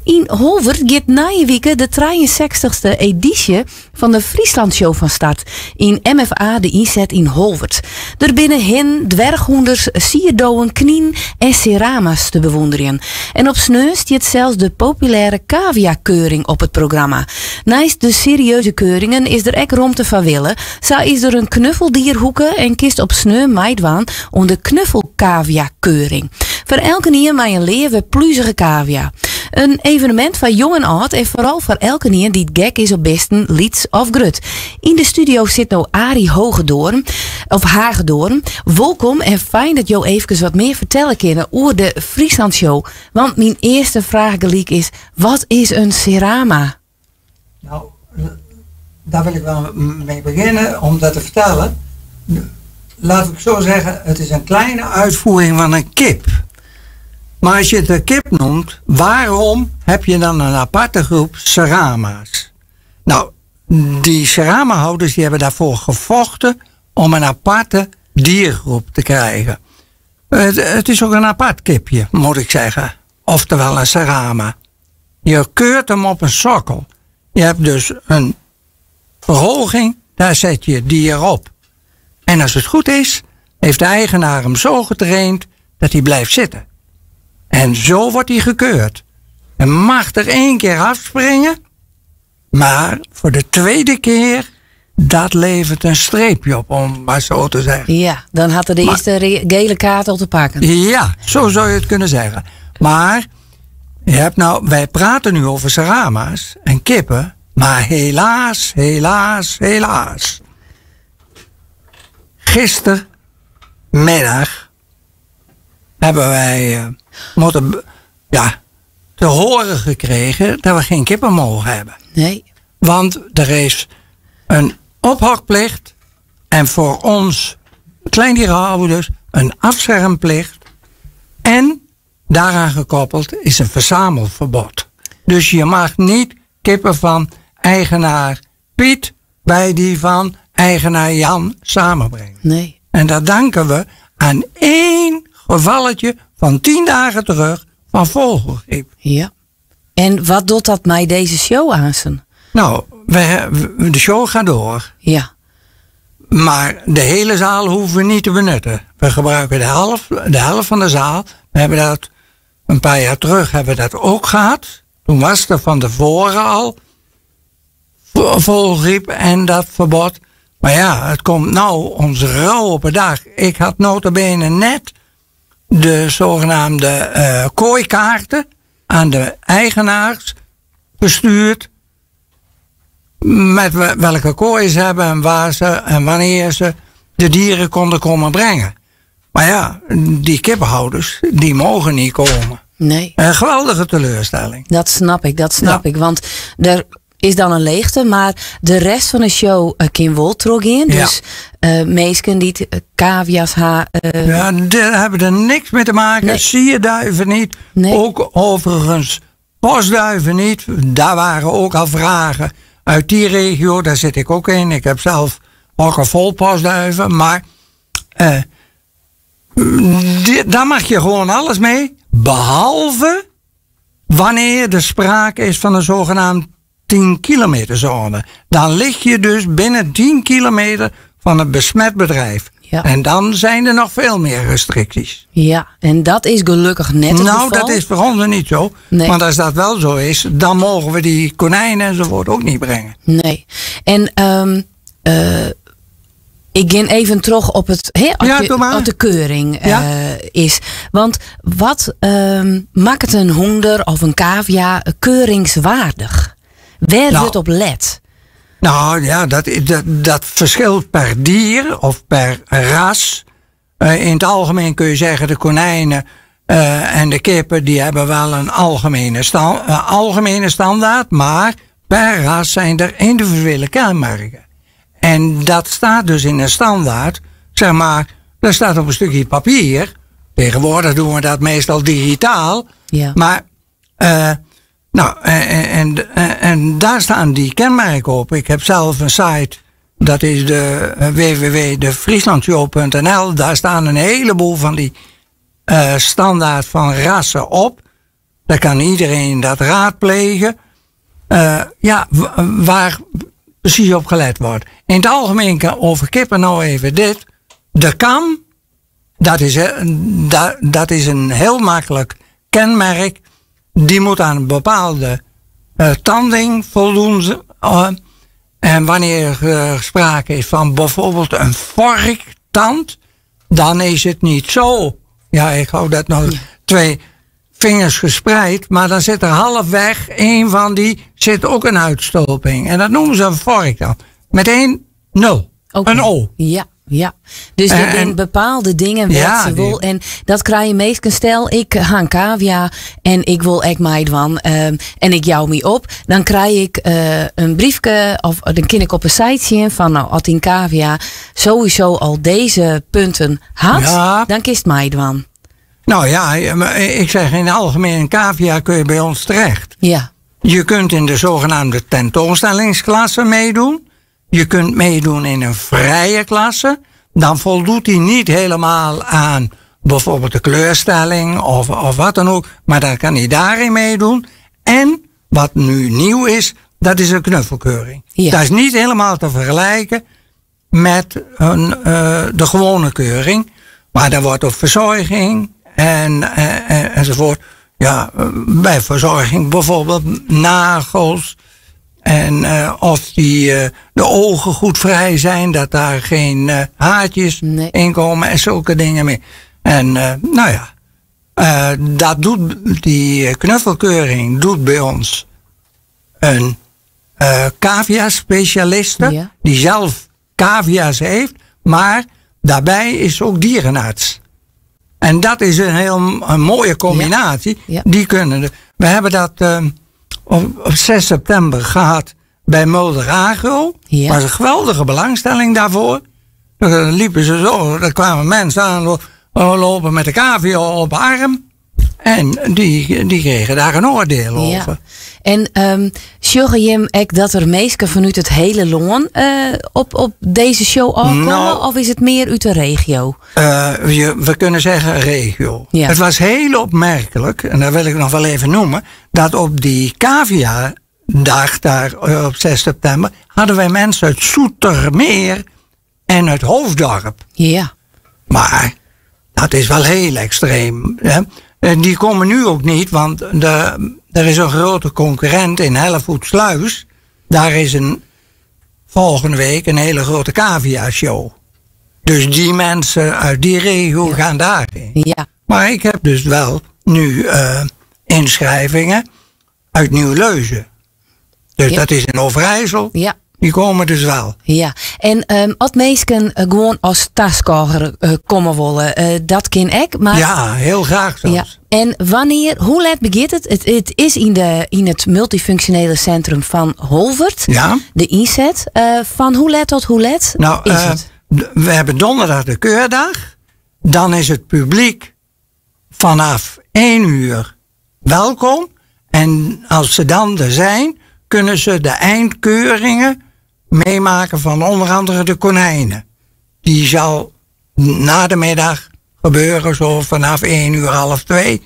Yn Holwert giet nije wike de 63ste edysje fan de Friesland Show fan start yn MFA De Ynset yn Holwert. Der binne hinnen, dwerchhoenders, sierdowen, kninen en serama's te bewûnderjen. En op sneon stiet sels de populêre kaviakeuring op it programma. Neist de serieuze keuringen is der ek romte foar wille. Sa is der in knuffeldierhoeke en kinst op sneon meidwaan oan de knuffelkaviakeuring. Foar elkenien mei in leave pluzige kavia. In evenemint foar jong en âld en foaral foar elkenien dy't gek is op bisten, lyts of grut. Yn de studio sit no Arie Hogedoorn, of Hagedoorn. Wolkom en fijn dat jo eefkes wat mear fertelle kinne oer de Friesland Show. Want myn earste fraach gelyk is, wat is in serama? Nou, daar wil ik wel mee beginnen om dat te vertellen. Laat ik zo zeggen, het is een kleine uitvoering van een kip. Maar als je het een kip noemt, waarom heb je dan een aparte groep serama's? Nou, die serama-houders die hebben daarvoor gevochten om een aparte diergroep te krijgen. Het is ook een apart kipje, moet ik zeggen. Oftewel een serama. Je keurt hem op een sokkel. Je hebt dus een verhoging, daar zet je het dier op. En als het goed is, heeft de eigenaar hem zo getraind dat hij blijft zitten. En zo wordt hij gekeurd. En mag er één keer afspringen, maar voor de tweede keer, dat levert een streepje op, om maar zo te zeggen. Ja, dan had er de eerste gele kaart al te pakken. Ja, zo zou je het kunnen zeggen. Maar je hebt nou, wij praten nu over serama's en kippen, maar helaas, helaas, helaas. Gistermiddag hebben wij moeten, ja, te horen gekregen dat we geen kippen mogen hebben. Nee. Want er is een ophokplicht en voor ons kleindierenhouders een afschermplicht. En daaraan gekoppeld is een verzamelverbod. Dus je mag niet kippen van eigenaar Piet bij die van eigenaar Jan samenbrengen. Nee. En dat danken we aan één gevalletje van 10 dagen terug van vogelgriep. Ja. En wat doet dat mij deze show aan? Nou, de show gaat door. Ja. Maar de hele zaal hoeven we niet te benutten. We gebruiken de helft van de zaal. We hebben dat een paar jaar terug hebben we dat ook gehad. Toen was er van tevoren al vogelgriep en dat verbod. Maar ja, het komt nou ons rauw op de dag. Ik had nota bene net de zogenaamde kooikaarten aan de eigenaars gestuurd. Met welke kooien ze hebben en waar ze en wanneer ze de dieren konden komen brengen. Maar ja, die kippenhouders, die mogen niet komen. Nee. Een geweldige teleurstelling. Dat snap ik, dat snap ik. Want er is dan een leegte, maar de rest van de show kan wel terug in. Dus meesken die cavia's ha, Ja, daar hebben er niks mee te maken. Nee. Sierduiven niet. Nee. Ook overigens postduiven niet. Daar waren ook al vragen uit die regio. Daar zit ik ook in. Ik heb zelf ook een vol postduiven. Maar daar mag je gewoon alles mee. Behalve wanneer er sprake is van een zogenaamd 10 kilometer zone. Dan lig je dus binnen 10 kilometer van een besmet bedrijf. En dan zijn er nog veel meer restricties. Ja, en dat is gelukkig net het geval. Dat is voor ons niet zo. Nee. Want als dat wel zo is, dan mogen we die konijnen enzovoort ook niet brengen. Nee. En ik ging even terug op het, hè, op Ja, de, doe maar. op de keuring, is. Want wat maakt het een hoender of een cavia keuringswaardig? Waar wordt op let? Dat verschilt per dier of per ras. In het algemeen kun je zeggen, de konijnen en de kippen, die hebben wel een algemene standaard, maar per ras zijn er individuele kenmerken. En dat staat dus in een standaard, dat staat op een stukje papier. Tegenwoordig doen we dat meestal digitaal. Maar daar staan die kenmerken op. Ik heb zelf een site, dat is de w w w punt de frieslandshow punt n l. Daar staan een heleboel van die standaard van rassen op. Daar kan iedereen dat raadplegen. Ja, waar precies op gelet wordt. In het algemeen over kippen nou even dit. De kam, dat is een heel makkelijk kenmerk. Die moet aan een bepaalde tanding voldoen. En wanneer er sprake is van bijvoorbeeld een vorktand, dan is het niet zo. Ja, ik hou dat nog 2 vingers gespreid, maar dan zit er halfweg een van die zit ook een uitstulping. En dat noemen ze een vorktand. Met 1 0. Een O. Ja, ja. Dus er zijn bepaalde dingen wat ze wil. En dat krijg je meestal. Stel, ik ga een cavia en ik wil ek meidwan, en ik jou me op. Dan krijg ik een briefje of dan kan ik op een site zien van, nou, als een cavia sowieso al deze punten had, dan kiest meidwan. Nou ja, maar ik zeg in het algemeen, een cavia kun je bij ons terecht. Je kunt in de zogenaamde tentoonstellingsklasse meedoen. Je kunt meedoen in een vrije klasse. Dan voldoet die niet helemaal aan bijvoorbeeld de kleurstelling of wat dan ook. Maar dan kan hij daarin meedoen. En wat nu nieuw is, dat is een knuffelkeuring. Dat is niet helemaal te vergelijken met de gewone keuring. Maar daar wordt op verzorging enzovoort. Ja, bij verzorging bijvoorbeeld nagels. En of de ogen goed vrij zijn, dat daar geen haartjes in komen en zulke dingen meer. En dat doet die knuffelkeuring doet bij ons een cavia-specialiste die zelf cavia's heeft, maar daarbij is ook dierenarts. En dat is een heel een mooie combinatie. Die kunnen de, we hebben dat op 6 september gehad bij Mulder Agro. Was een geweldige belangstelling daarvoor. Dan liepen ze zo, daar kwamen mensen aan lopen met de cavia op arm. En die kregen daar een oordeel over. En zorg je ook dat er meesten vanuit het hele loon op deze show afkomen? Of is het meer uit de regio? We kunnen zeggen regio. Het was heel opmerkelijk, en dat wil ik nog wel even noemen, dat op die cavia-dag daar op 6 september hadden wij mensen uit Zoetermeer en uit Hoofddorp. Maar dat is wel heel extreem. Hè? En die komen nu ook niet, want er is een grote concurrent in Hellevoetsluis. Daar is volgende week een hele grote cavia-show. Dus die mensen uit die regio gaan daarheen. Maar ik heb dus wel nu inschrijvingen uit Nieuwleusen. Dus dat is in Overijssel. Die komen dus wel. Ja, en als mensen gewoon als taskogger komen willen, dat kan ik. Maar Ja, heel graag zelfs. Ja. En wanneer, hoe laat begint het? Het is in het multifunctionele centrum van Holwerd. De inzet. Van hoe laat tot hoe laat is het? We hebben donderdag de keurdag. Dan is het publiek vanaf 1 uur welkom. En als ze dan er zijn, kunnen ze de eindkeuringen meemaken van onder andere de konijnen. Die zal na de middag gebeuren, zo vanaf 1 uur, half 2.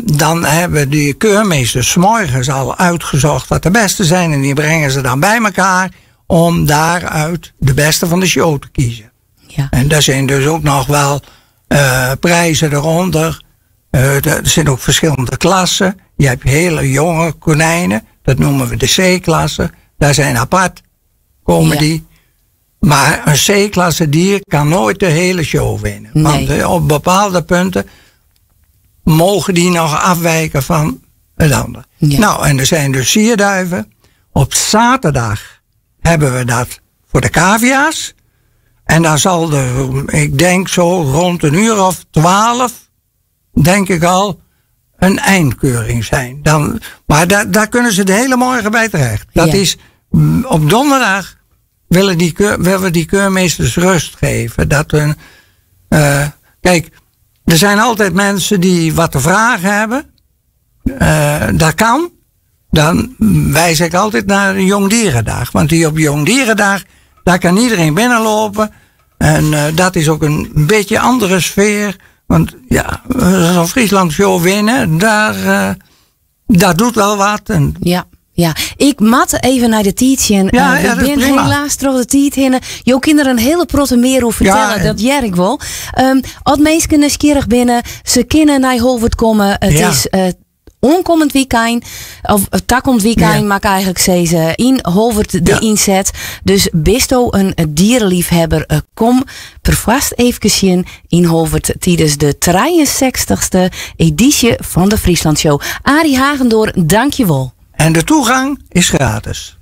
Dan hebben die keurmeesters 's morgens al uitgezocht wat de beste zijn. En die brengen ze dan bij elkaar om daaruit de beste van de show te kiezen. En daar zijn dus ook nog wel prijzen eronder. Er zijn ook verschillende klassen. Je hebt hele jonge konijnen. Dat noemen we de C-klasse. Daar zijn apart, komen die. Maar een C-klasse dier kan nooit de hele show winnen. Want op bepaalde punten mogen die nog afwijken van het ander. En er zijn dus sierduiven. Op zaterdag hebben we dat voor de cavia's. En dan zal er, ik denk zo rond een uur of 12, denk ik al, een eindkeuring zijn. Maar daar kunnen ze de hele morgen bij terecht. Op donderdag willen die keurmeesters rust geven. Er zijn altijd mensen die wat te vragen hebben. Dat kan. Dan wijs ik altijd naar de Jongdierendag. Want die op Jongdierendag, daar kan iedereen binnenlopen. En dat is ook een beetje andere sfeer. Want ja, zo'n Friesland Show winnen, daar, dat doet wel wat. En Ja. Ja, ik moat even nei de tiid sjen. Ja, We ja, dat is binne prima. helaas troch de tiid hinne. Jo kinne der in hiele protte mear oer fertelle, dat hear ik wol. As minsken nijsgjirrich binne, se kinne nei Holwert komme. It is oankommend wykein, of takommend wykein, moat ik eigentlik sizze, yn Holwert de ynset. Dus bisto in diereliefhebber, kom perfoarst eefkes sjen yn Holwert tidens de 63ste edysje fan de Friesland Show. Arie Hagendoorn, dankjewol. En de toegang is gratis.